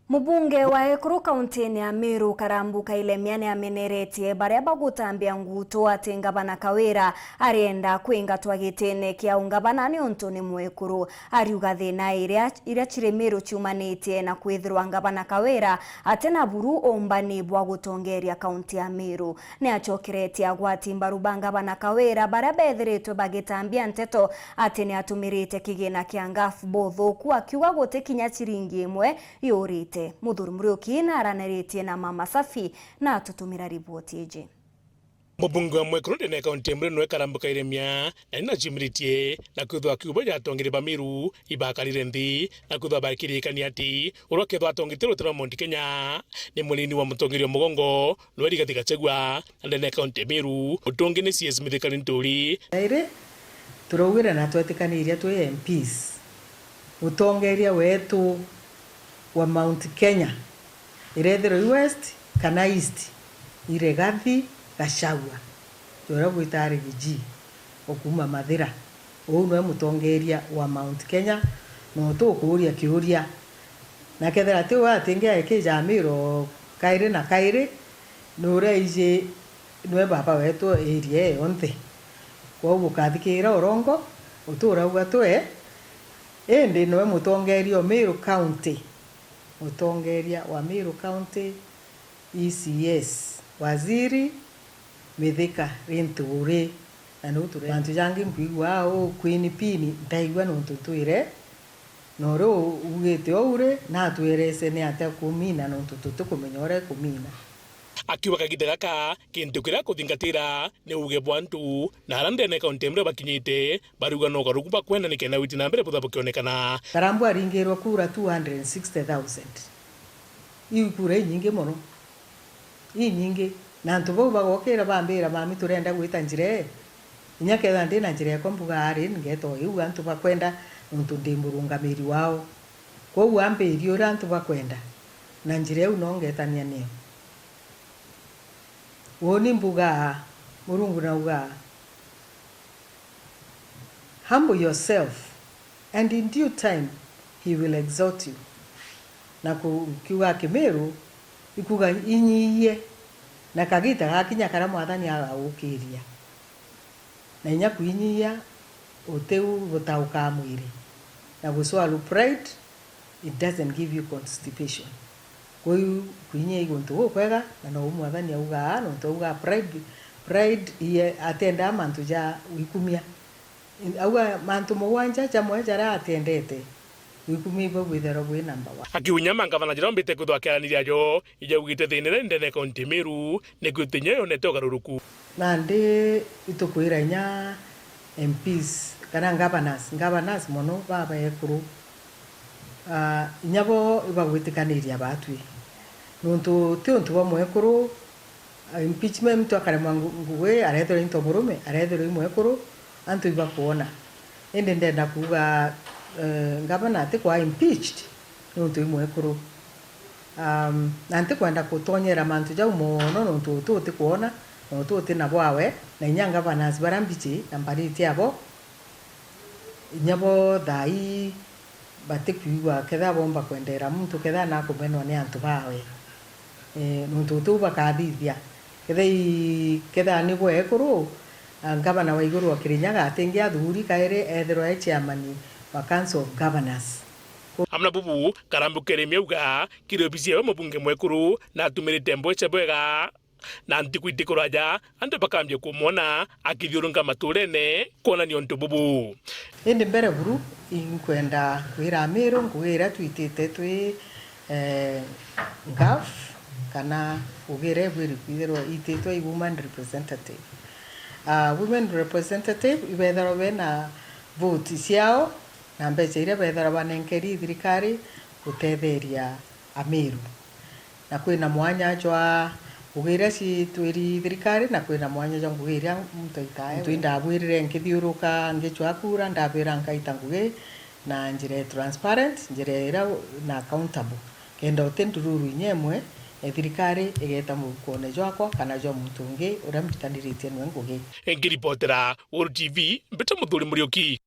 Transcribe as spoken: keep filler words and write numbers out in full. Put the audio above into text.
Mubunge wa Ekuru kauntine ya Meru, Karambu Kailemia, ni ameneretie baria bagutambia ngutu ati Ngavana Kawira arienda kwingatwa gitine kia ungavana niuntu ni Mwekuru. Ariuga thina iria, iria ciri Meru ciumanitie na kwithirwa Ngavana Kawira atina buru umbani bwa gutongeria kaunti ya Meru. Ni acokeretie agwati mbaru ba Ngavana Kawira baria bethiritwe bagitambia nteto ati ni atumirite kigina kia ngaf buthuku, akiuga guti kinya ciringi imwe yurite. Muthuri Muriuki na araniritie na Mama Safi na atutumira riboti iji. Mubunge wa Mwekuru ndene kaunti ya Meru niwe Karambu Kailemia, na ni naciumiritie na kwithwa akiuga baria atongeria ba Meru ibakarire nthi na kwithwa bakirikania ati uria ukethwa atongete rutere rwa Mount Kenya ni munini wa mutongeria wa mugongo niwe Rigathi Gachagua, na ndene kaunti ya Meru utongi ni C S Mithika Linturi. Iri turaugire na twetikaniria twi M Ps, mutongeria wetu wa Mount Kenya, irethirwa i West kana East, i Rigathi Gachagua, uria gwita Rigiji, o kuuma Mathira. Uu niwe mutongeria wa Mount Kenya, na utukuuria kiuria. Na kethira ti we atingi aikija Meru kairi na kairi, ni uria iji niwe baba wetu area ii yonthe. Kwou ukathikira urongo, uturauga twe, indi niwe mutongeria o Meru County. Mutongeria wa Meru County, E C S, Waziri Mithika Linturi. Na niu turi mantu jangi nkwigua uu Queen Pin ndaigua nontu twire, na uria ugite ou ri, na atwirese ni atia kumina nontu tutikumenya uria ekumina. Akiuga kagiita gaka, kintu kiria akuthingatira ni uuge bwa antu, na aria ndene kaunti ya Meru bakinyite, bariuga no ugaruku bakwenda nikenda witi na mbere butha bukionekana. Karambu aringirwe kura two hundred and sixty thousand. Iu ikura inyingi mono. Inyingi. Na antu bau bagokira bambira, "Mami, turenda gwita njira ii." Inya kethira ndi na njira ekwa mbuga ari, ngeeta o iu antu bakwenda, nontu ndi murungamiri wao. Kwou ambirie uria antu bakwenda, na njira iu no ngeetania niyo. Uuni mbugaa, Murungu naugaa, "Humble yourself, and in due time he will exalt you." Na ku-, kiuga Kimiru, ikuga inyiyie, na kagiita gakinya karia Mwathani agagukiria. Na inya kwinyiyia, utiu butaukaa mwiri. Na guswallow pride, it doesn't give you constipation. Kwou kwinyia i guntu gukwega, na nou Mwathani augaa, nontu augaa pride, pride iye atiendaa mantu ja wikumia. Auga mantu mugwanja jamwe jaria atiendete, wikumia ibwe bwithairwa bwi number one. Akiunya mangavana jaria ombite kwithwa akiaraniria jo, ijaugite thina iria ndene kaunti Meru, ni kwithwa inya yonete ugaruruku. Nandi itukwira inya M Ps kana governors, governors mono baba ekuru, ah, inya bo ibagwitikaniria batwi. Nontu ti untu bwa mwekuru, ah, impeachment, muntu akaremwa ngu-, ngugi, arethirwa into murume, arethirwa i mwekuru, antu ibakwona. Indi ndenda kuuga, eh, governor atikwa impeached nontu i mwekuru. Um, na ntikwenda gutonyera mantu jau mono, nontu uti utikwona, na uti uti na bwawe, na inya governors baria mbichi na mbariti abo, inya bo thaa ii batikwigua kethira bomba kwendera muntu, kethira nakumenwa ni antu bawe. Eh, nontu uti u bakathithia. Kethira i, kethira ni bwekuru, ah, ngavana wa iguru wa Kirinyaga atingi athuri kairi ethirwa e chairman wa Council of Governors. Amwe na bubu, Karambu Kailemia auga, kiri obisi yawe mubunge mwekuru, na atumirite mbeca bwega, na ntuku itikuraja, antu bakambia kumwona akithiurunka maturene kwonania untu bubu. Indi mbere buru, inkwenda kwira Amiru ngugi iria twitite twi, eh, ngaf, kana ngugi iria ibwiri kwithirwa ititwe i woman representative. Ah, women representative ibethirwa bena vote ciao, na mbeca iria bethirwa banenkeri thirikari gutetheria Amiru. Na kwina mwanya jwa ngugi iria citwiri thirikari, na kwina mwanya jwa ngugi iria muntu aitae. Muntu indabwirire nkithiuruka ngicwa kura, ndabwira nkaita ngugi na njira ya transparent, njira iria na accountable. Kenda uti ndururu inya imwe ya thirikari igeta mufukone jwakwa kana jwa muntu ungi uria mbitaniritie nwe ngugi. Nkiripotera Uhuru T V, mbita Muthuri Muriuki.